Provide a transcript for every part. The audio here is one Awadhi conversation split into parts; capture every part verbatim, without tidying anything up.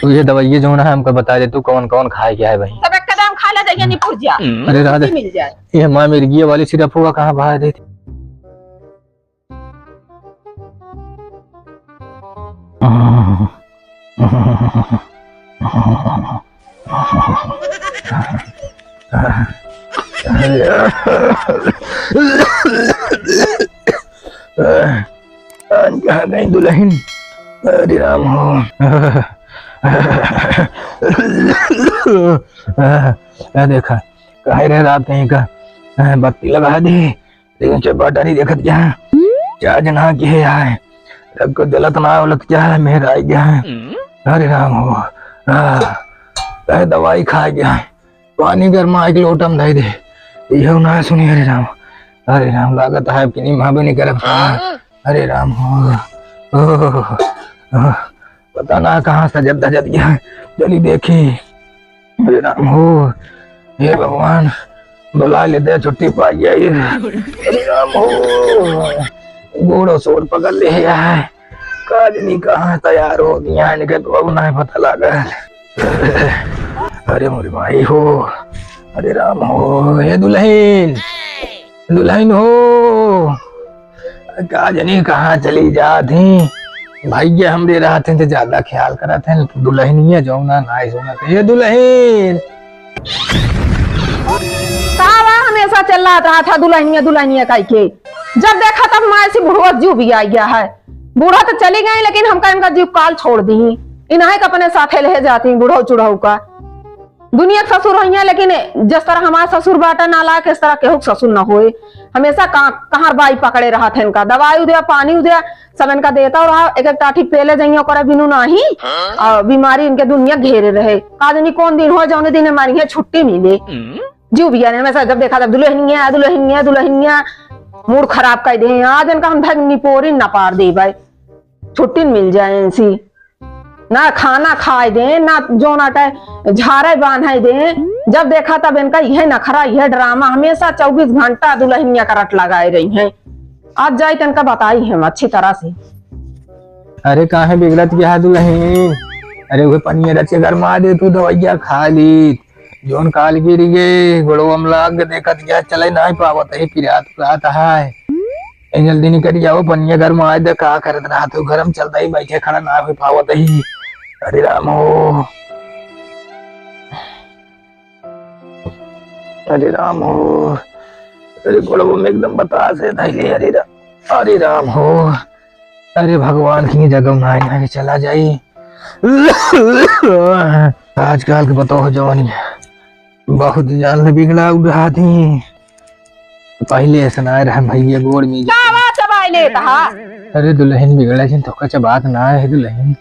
तू ये दवाई जौन है हमका बता दे, तू कौन कौन खाए क्या है भाई? सब एक कदम खा ले, जाइए निपुर जा। अरे राधे, छुट्टी मिल जाए। ये माँ मिर्गिया वाली सिरप हुआ कहाँ बाहर दे? कहाँ गई दुलहिन? अरे राम हो। आ देखा, काहे रे रात कहीं का, आ, बत्ती लगा दे, लेकिन चपाटा नहीं देखत क्या? चार जना के है आए, सबको जलत ना होलत क्या है, मेहर आ गया है। अरे राम हो, आ, काहे दवाई खा गया है, पानी गरमा एक लोटा में धई दे, यह ना सुनी। अरे राम, अरे राम, लागत है कि नहीं, माँ भी नहीं करब का? अरे राम हो, ओ, ओ, पता ना कहाँ सजत धजत गया है। चली देखी। अरे राम हो, हे भगवान, बुला लेते, छुट्टी पा गया ये। अरे राम हो, गोड़ और सोर पकड़ ले है। का जनी कहाँ तैयार हो गया, इनके तो अब ना पता लगा। अरे मोरी माई हो, अरे राम हो, हे दुलहिन, दुलहिन हो, का जनी कहाँ चली जात ही? भइया हमरे रहत हैं तो ज्यादा ख्याल करत हैं, दुलहिनिया जौना नाई सुनत। ये दुलहिन! का बा, हमेशा चिल्लात रहत है दुलहिनिया, दुलहिनिया कहि के। जब देखा तब माय से बुढ़वा जीव भी आ गया है। बूढ़ा तो चली गई, लेकिन हमका इनका जीव काल छोड़ दी। इन्हें का अपने साथे ले जाती बुढ़ऊ चुढ़ऊ का। दुनिया के ससुर होइया, लेकिन जस तरह हमार ससुर बाटा नालायक, इस तरह केहू के ससुर न होए। हमेशा का-, कहाँ बाई पकड़े रहत है इनका, दवाई उद्या, पानी उद्या, सब इनका देता रहा, एक एक टाठी पेले जाइए, ओकरे बिनु नाही। हाँ? और बीमारी इनके दुनिया घेरे रहे। का जनी कौन दिन हो, जौने दिन हमारी यहाँ छुट्टी मिले। हम्म। जीव बिया ने हमेशा जब देखा तब दुलहिनिया, दुलहिनिया, दुलहिनिया, मूड खराब कर दे। आज इनका हम धक निपोरी न पार दे भाई, छुट्टी मिल जाए इनसी। ना खाना खाए दे, ना जोन आटे झारे बांधे दे। जब देखा तब इनका यह नखरा, यह ड्रामा, हमेशा चउबीस घंटा दुलहिनिया का रट लगाए रही हैं। आज जाई तनका बताई हम अच्छी तरह से। अरे काहे बिगड़त गया है दुलहिन? अरे उहे पनिया रच के गरमा दे, तू दवाइया खा ली। जोन काल गिर गे, गोड़वा में लाग के देखत गया, चले नाहीं पावत है, पिरात पुरात है। ए, जल्दी निकल जाओ, पनिया गरमाए दे, का करत रहा तू, गरम चलता ही, बैठे खड़ा ना हो पावत ही। अरे राम हो, अरे राम हो, अरे गोड़वा में एकदम बतास है धइले, अरे राम, अरे राम हो, अरे भगवान की जगह ना आए, ना चला जाई। आजकल के बताओ जवानी बहुत जान ले बिगड़ा उड़ा दी। पहिले ऐसा ना रहा भैया, गोड़ में का आवाज चबाई लेत हा? अरे दुलहिन बिगड़ा जिन, तोका चबात ना है दुलहिन।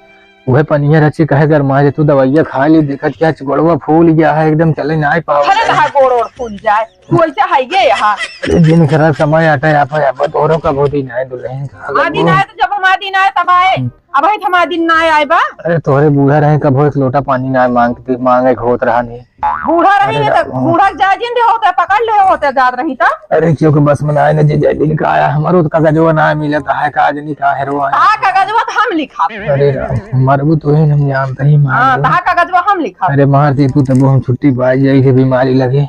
उहे पनिया रची कहे गरमा जे तू दवाइया खा ली, देखत क्या गोड़वा फूल गया है, एकदम चले ना पावत अरे है। तहा गोड़ ओड़ फूल जाए, तू ऐसे है ये यहाँ। अरे दिन खराब समय आता है, आप, आप तोहरो का बहुत दिन आए दुलहिन, का आदि करूँ? ना आए तो जब हमारा दिन आए तब आए। हम्म। अब है हमारा दिन ना आए बा। अरे तोहरे बूढ़ा रहे कब एक लोटा पानी ना मांगते, मांगे होत रहा नहीं। बूढ़ा रही अरे है तो राम। बूढ़ा के जाए जिन दे होते, पकड़ ले होते जात रही तो। अरे क्यों के बस में ना आए ना, जे जाए दिन का आया, हमारो तो कागजवा ना मिलत है, का जनी का हेरवा है। हाँ, कागजवा तो हम लिखा। अरे राम, मरबू तो ही हम जानते ही मार हाँ, दो। तहा कागजवा हम लिखा। अरे मार दे तू तब हम छुट्टी पाई जाई के बीमारी लगे।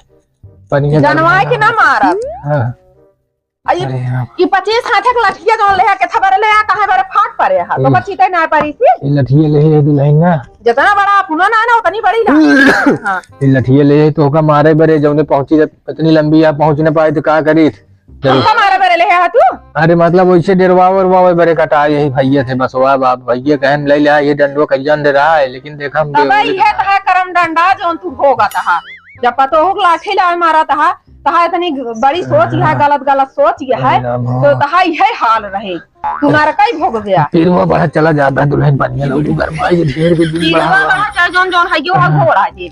पनिया जनवाए के ना मारब। हाँ। आ, ई, अरे हाँ। ई पच्चीस हाथे के लठिया जौन लेहा, केथा बारे लेहा, कहाँ बारे फाट परे हा, तो ए, बची तै ना पारी थी। ई लठिया लेहे है दुलहिन ना। जितना बड़ा अपना ना, ना उतनी बड़ी ला। हाँ। ई लठिया लेहे तो ओका मारे बरे, जौने पहुँची जब इतनी लंबी आ पहुँच न पाए तो का करी? जरूर। हमका मारे बरे लेहा तू? अरे मतलब वैसे डेरवा वरवावे बरे कटा यही भैया थे बसवा बाप भैया कहन ले लिया ये डंडवा कहियान दे रहा है, लेकिन देखा हम तब देवले ये कहा। तहा करम डंडा जौन तू होगा तहा। जब पतोहू के लाठी लावे मारा तहा, तहा इतनी बड़ी सोच यह है, हाँ। गलत गलत सोच यह है, अरे राम, तो हाँ। तहा यह हाल रहे, तू नरकई भोग गया। पीरवा बढ़त चला जाता है, दुलहिन पनिया लौटू गरमाई, ढेर के दिन पीरवा बढ़ा। बढ़त चला, जौन जौन है, यो है घोड़ा जी।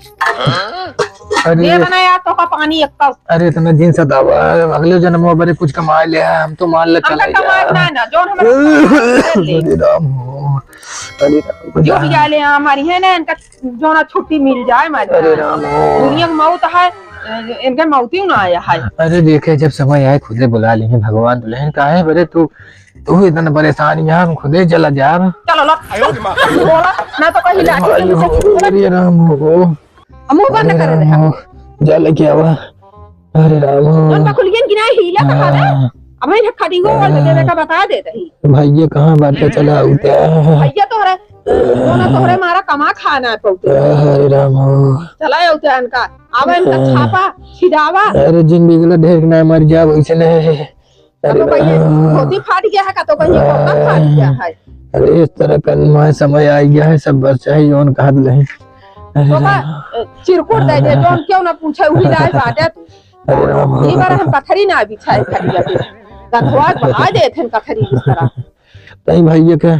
अरे। ये बना यार, तो का पानी एक कप। अरे, इतना दिन सतावा, अगले जन्म में बरे कुछ कमा ले, हम तो मान ले हम चला तो कमा यार। ना, ना, जौन हमारा अरे राम हो, अरे राम, कुछ जो भी आ ले, हमारी है ना, इनका जो ना छुट्टी मिल जाए, मर अरे जाए। राम हो। दुनिया में मौत है, इनके मौत ही ना आया है। अरे देखे, जब समय आए खुदे बुला लेंगे भगवान। दुलहिन काहे बरे तू तू इतना परेशान यहाँ, हम खुदे चला जाब। चलो, लो। बोला, ना तो कहीं लाठी के मुँह से छू। अरे राम हो। अब मुँह बंद अरे करे राम देखा। हो। जा लेके आवा। अरे राम हो। जौन बकुलियन की ना हीला तो करे। हाँ। अब मैं खटिंगो और दे बेटा बता दे दही। भैया कहाँ बाटे चला उठा। भैया तोहरे, दोनों तोहरे मारा कमा खाना है पौते। अरे राम हो। चला उठा इनका। अब इनका हाँ। छापा, छिदावा। अरे जिन बिगला ढेर ना मर जा वैसे नहीं। अरे अब भैया, वाह। धोती फाट गया है का तो कहीं कुर्ता फाट गया है। अरे इस तरह का मैं समय आ गया है, सब बस चाहे जौन कहा दुल्हन। अरे तो का, वाह। अ, चिरकुट दे दे, जौन क्यों ना पूछे, वही लाए बाटे तू। अरे वाह। ई बार हम कथरी ना बिछाए खटिया पे। गधवा बहा देत हन कथरी इस तरह। तई भैया के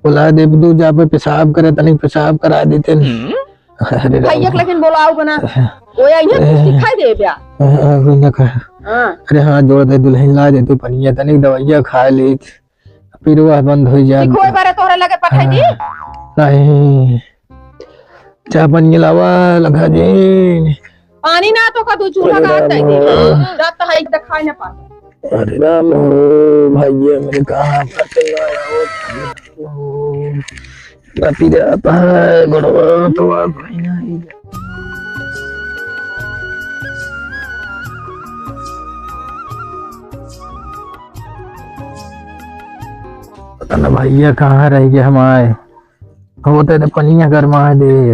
बुला दे, दू जा पे पेशाब करे, तनी पेशाब करा देते। अरे राम। भैया के लेकिन बोलाओ बना। वो यहाँ कुछ दिखाई दे ब्या। हाँ, हाँ, कोई ना कहा। हाँ। अरे हाँ, जोड़ दे दुल्हन, ला दे तू पनिया, तनिक दवाइया खा ली, पिरवा बंद हो जा। ठीक होए बारे तोहरे लगे पठाई दी। हाँ, नहीं। चाह पनिया लावा, लगा दे। पानी ना तो का तू चूल्हा का आग दे दे। अरे राम। रात तो है, दिखाई ना पाता। अरे राम हो, भैया मेरे कहाँ पर चला हो? ना पीरा है, गोड़वा तो आप भाई ना ही। पता ना भैया कहाँ रह गया हमारे। वो तो पनिया गरमा दे।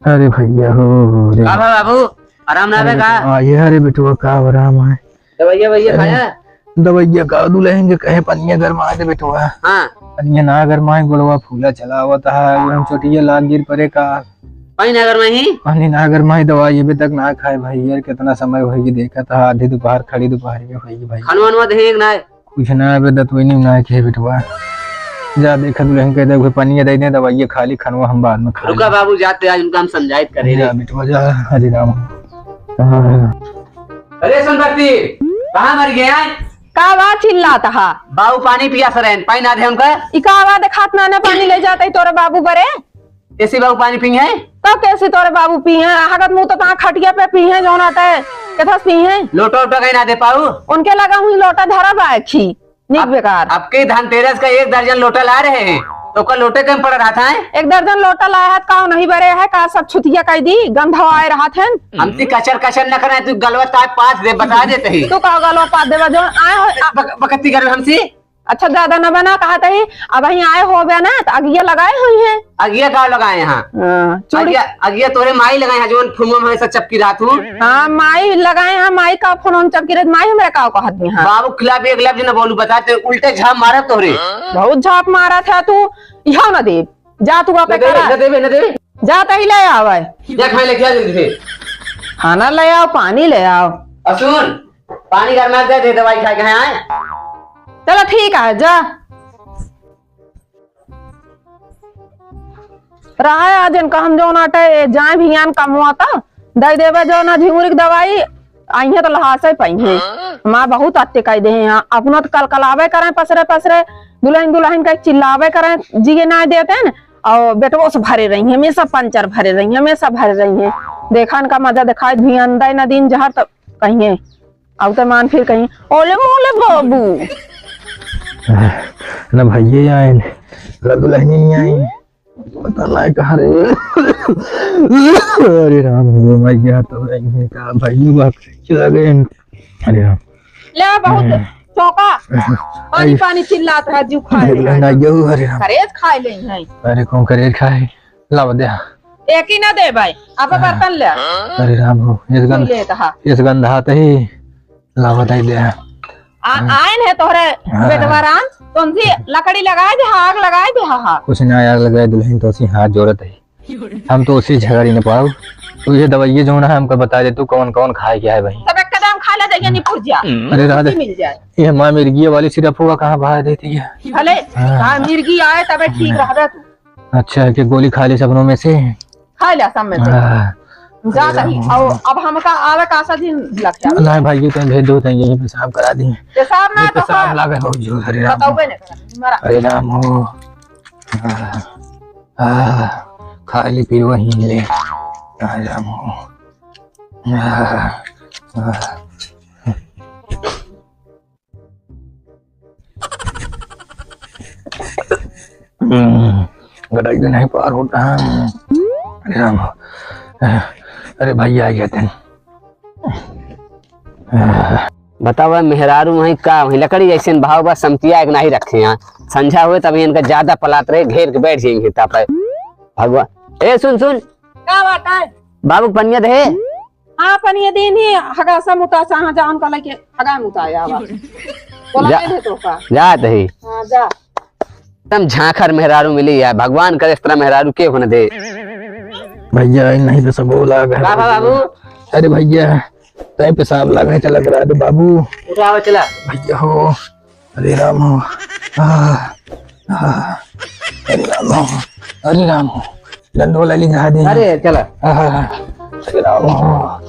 अरे भैया हो रे। का बा बाबू, आराम ना बे का? हाँ, ये अरे बेटुआ का आराम है। दवाइया वैया अरे, खाया? दवाइया का दुल्हन के कहे पनिया गरमा दे बेटुआ। हाँ। पनिया ना गरमाए, गोड़वा फूला चलावत है, वो हम चोटिया लाग गिर परे का। पानी ना गरमाई? पानी ना गरमाई, दवाई अबे तक ना खाए भाई यार, कितना समय होई कि देखत है, आधी दोपहर खड़ी दोपहर में होई भाई। खानवा वानवा देहे कि ना? कुछ ना, अबे दतुइनी ना के बेटवा। जा देखा दुल्हन के दे, पनिया दे दे, दवाइया खा ली, खनवा हम बाद में खा रुका लेब। बाबू, जाते आज उनका हम समझाइत करे जा रे। बेटवा, जा, हरे राम। हाँ। अरे संपत्ति, कहाँ मर गया है? का बा चिल्लात हा? बाबू पानी पिया सरैन, पानी ना दे उनका। ई का बा देखात ना, ना पानी ले जात है तोरे बाबू बरे? कैसे बाबू पानी पी है? तो कैसे तोरे बाबू पी है? हगत मुँह तो तहाँ खटिया पे पी है, जौन आटे, केथस पी है? लोटा वोटा कहीं ना दे पाऊ? उनके लगा हुई लोटा धरा बा एक ही, निक अब, बेकार। अब के धनतेरस का एक दर्जन लोटा ला रहे हैं, तो का लोटे कम पड़ रहा था, हैं? एक दर्जन लोटा लाया है, का नहीं बरे है, का सब छुतिया कइ दी, गंधवा आए रहा थे। हम ती कचर कचर न करे, तू गलवा ताप पास दे, बता देते ही। तू का गलवा पास देवा, जौन आए हो, आ- बक-, बकती कर हमसे। अच्छा, ज्यादा न बना, कहा तही, अब वहीं आए होबे ना, तो अगिया लगाए हुई हैं। अगिया का लगाए हैं? हाँ, चूड़ी। अगिया, अगिया तोरे माई लगाए हैं, जौन फोन में हमेशा चपकी रहत हूँ। हाँ, माई लगाए हैं, माई का फोन में चपकी रहत, माई हमरा का कहत नहीं है। बाबू खिलाफ एक लफ्ज न बोलू, बताते उल्टे झाप मारा तोरे। बहुत झाप मारा था तू, यहाँ न दे, जा तू आप न देबे, करा। न देबे, न देबे। जा तही ले आवे। जा खाए लेके आ जल्दी से। खाना ले आओ, पानी ले आओ। और सुन, पानी गरमा दे दे, दवाई खाए के हैं, आए? चलो ठीक है, जा। रहा है आज इनका हम जौन आटे जाए भियान कमवा तो दे देवे जौन आ झिंगुरी की दवाई, आइहे तो लहासे पाइहे। माँ बहुत अत्ते कह दे हैं, अपना तो कलकलावे करें पसरे पसरे, दुल्हन दुल्हन के चिल्लावे करें, जिए ना देते हैं। और बेटवो से भरे रही हैं, हमेशा पंचर भरे रही हैं, हमेशा भरे रही हैं। देखा इनका मजा दिखाए, भियान दे न दिन जहर तो कहिए। अब तो मान फिर कहीं, "ओले मोले बाबू।" ना भैये आए, ना दुल्हनी नहीं आई, पता ना कहाँ रे। अरे राम, हो मैं गया तो नहीं का भाई, बाप चला गए। अरे राम। ले बहुत हम्म। चौका, पानी आई। पानी चिल्लात रहा, जीव खाए अरे रहा। ना यो, अरे राम। करेज खाए ले हैं। अरे कौन करेज खाए? लावा दे। एक ही ना दे भाई, अब हाँ। बर्तन ले। अरे राम हो, इस तू गंद-, ले तो हाँ। इस गंधात ही लावा दे दे। आ, हाँ। आयन है तोहरे हाँ। बेटवा राम, तो उनसे लकड़ी लगाए दे, आग लगाए दे, हाँ, हाँ। कुछ ना आग लगाए दुल्हन, तो उसी हाथ जोड़त है। हम तो उसी झगड़ी न पाओ। तू ये दवाई जो ना है हमको बता दे, तू कौन कौन खाए क्या है भाई? सब एक कदम खा ले, देखिए निपुर जा। अरे राधे, मिल जाए। ये माँ मिर्गिया वाली सिरप हुआ कहाँ बाहर देती है? भले हाँ। हाँ, मिर्गी आए तबे ठीक हाँ। रहबे तू। अच्छा, कि गोली खा ली सपनों में से? खा लिया सब में से। हाँ। जा अरे सही। राम। और अब हमका आवे का सा दिन लग जा। नहीं भाई, ये तो भेज दो, तो यहीं पेशाब करा दी। पेशाब ना ये तो पेशाब हाँ। लागे हो जो, हरे राम। बताओ बे ना, मरा। हरे राम हो। आह, आह, खाली पीवा ही ले। हरे राम हो। आह, आह। हम्म, गटई के नहीं पार होता है। अरे राम, अरे भइया आ गए थे। बतावा, मेहरारू वहीं का, वहीं लकड़ी जैसे भाव बा, समतिया एक नाही रखे हैं। संझा हुए तब इनका ज्यादा पलात रहे, घेर के बैठ जाएंगे तापे। भगवान, ए सुन सुन। का बात है? बाबू पनिया दे। हाँ, पनिया दीन ही, हगा सा मुता सा, हाँ, जान का लेके हगा मुता आवा। बोला जा, नहीं दे तो का? जात ही। हाँ, जा। एकदम झांखर मेहरारू मिली है, भगवान करे इस तरह मेहरारू के होने दे। भइया, नहीं तो सब बोला घर वाह, वाह, बाबू। अरे भइया, तय पेशाब लागे चला करा दे बाबू। उठाओ चला। भइया हो, हरे राम हो। आह, आह, हरे राम हो, हरे राम हो। डंडोला लिखा दे। अरे चला। आह, हरे राम हो।